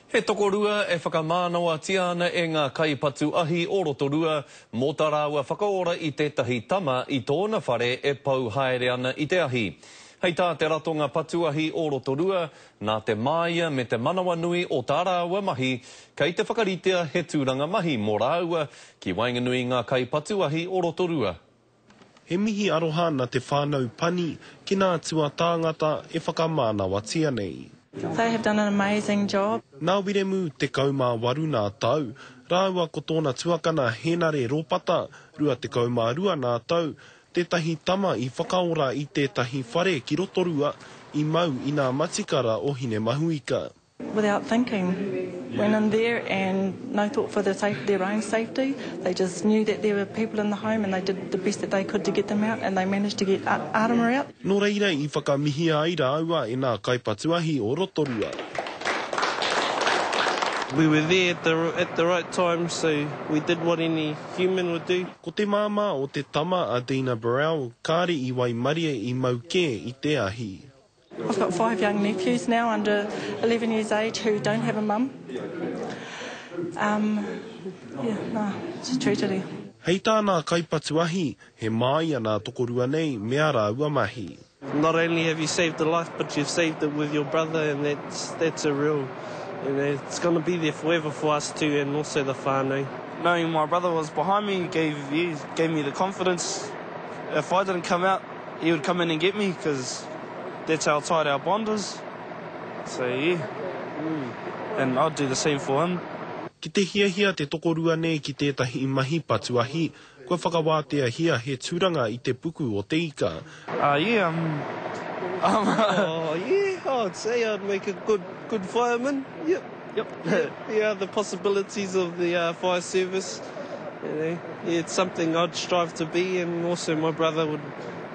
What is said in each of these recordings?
He tokorua e whakamānawatia ana e ngā kaipatu ahi o Rotorua mō tā rāua whakaora i tētahi tama i tōna whare e pau haere ana i te ahi. Hei tā te Ratonga Patu Ahi o Rotorua, nā te māia me te manawanui o tā rāua mahi, kei te whakaritea he tūranga mahi mō rāua ki waenganui i ngā kaipatu ahi o Rotorua. He mihi aroha na te whanau pani ki na tua tāngata e whakamānawatia nei. They have done an amazing job. Nā Wiremu, 18 nā tau, rāua ko tōna tuakana Henare Ropata, 22 nā tau, tētahi tama i whakaora i tētahi whare ki Rotorua i mau i nā matikara o Hinemahuika. Without thinking, went in there and no thought for their, their own safety. They just knew that there were people in the home and they did the best that they could to get them out and they managed to get Arama out. Nō reira i whakamihia ai rāua e nā kaipatu ahi o Rotorua. We were there at the, at the right time so we did what any human would do. Ko te māmā o te tama a Dina Burrell, kāre i waimarie i mau kē i te ahi. I've got five young nephews now under 11 years age who don't have a mum. Um, yeah, no, it's a tragedy. Hei tā nā kaipatu ahi, he māia nā tokorua nei me ā rāua mahi. Not only have you saved a life, but you've saved it with your brother and that's, that's a real, you know, it's going to be there forever for us too and also the whānau. Knowing my brother was behind me gave, yeah, gave me the confidence. If I didn't come out, he would come in and get me because that's how tight our bond is. So yeah, mm. and I'd do the same for him. Ki te hiahia te tokorua nei ki tētahi mahi patu ahi, kua whakawāteahia he tūranga i te puku o te ika. Uh, yeah, um, um, oh, yeah, I'd say I'd make a good, good fireman. Yep, yep. yeah, the possibilities of the uh, fire service. You know, yeah, it's something I'd strive to be, and also my brother would,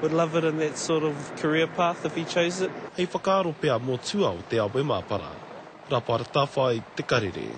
would love it in that sort of career path if he chose it. Hei whakaaro pea mō tua o te awe māpara. Rapara Tawhai, Te Karere.